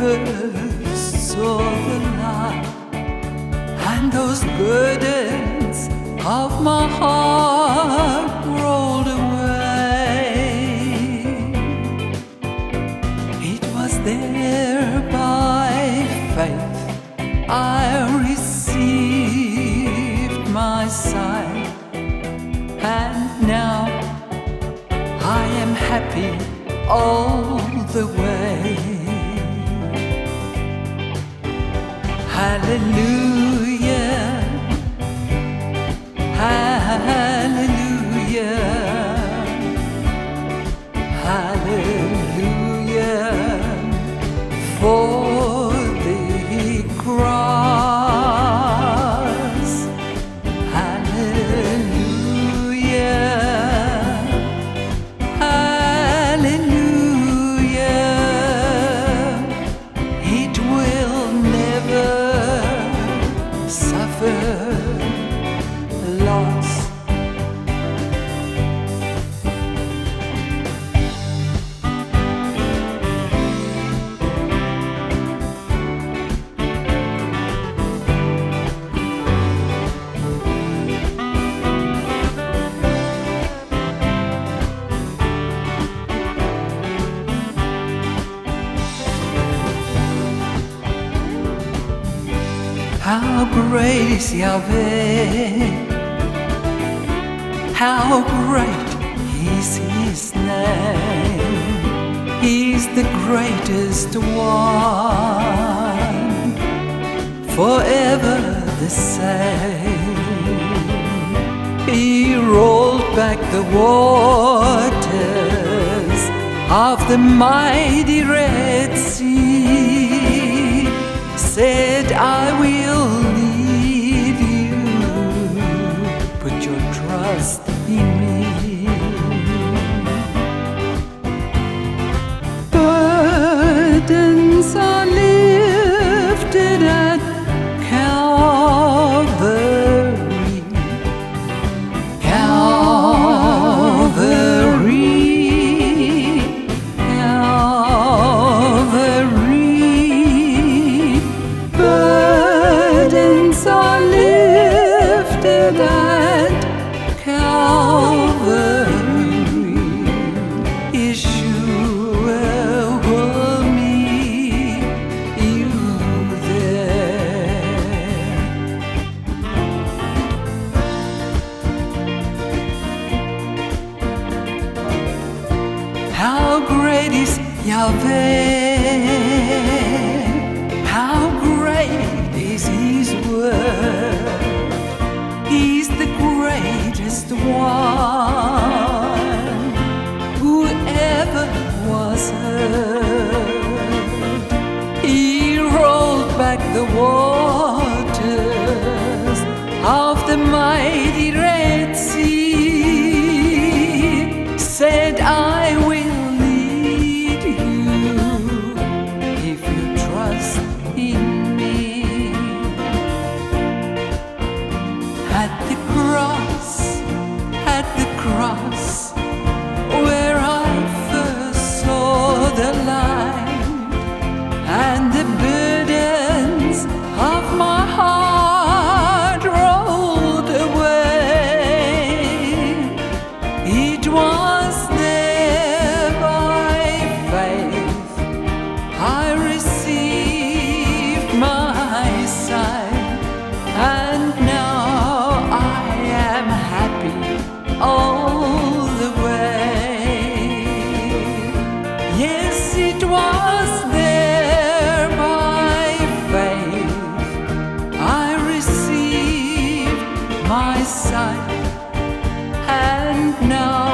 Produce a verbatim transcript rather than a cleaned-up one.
Saw the light, and those burdens of my heart rolled away. It was there by faith I received my sight, and now I am happy all the way. Hallelujah, hallelujah, hallelujah for the cross. Hallelujah, hallelujah. It will never suffer loss. How great is Yahweh! How great is his name! He's the greatest one, forever the same. He rolled back the waters of the mighty Red Sea, said, "I will lead you. Put your trust in me." Burdens are lifted at Calvary. Calvary, Calvary, burdens are lifted at Calvary. Yeshua will meet you there. How great is Yahweh! How great is his word! He's the greatest one who ever was heard. He rolled back the waters of the mighty Red Sea, said, "I will lead you if you trust in me." At the cross, at the cross, where I first saw the light, and the burdens of my heart rolled away. It was there by faith I received my sight, and now I am happy all the way. Yes, it was there by faith I received my sight, and now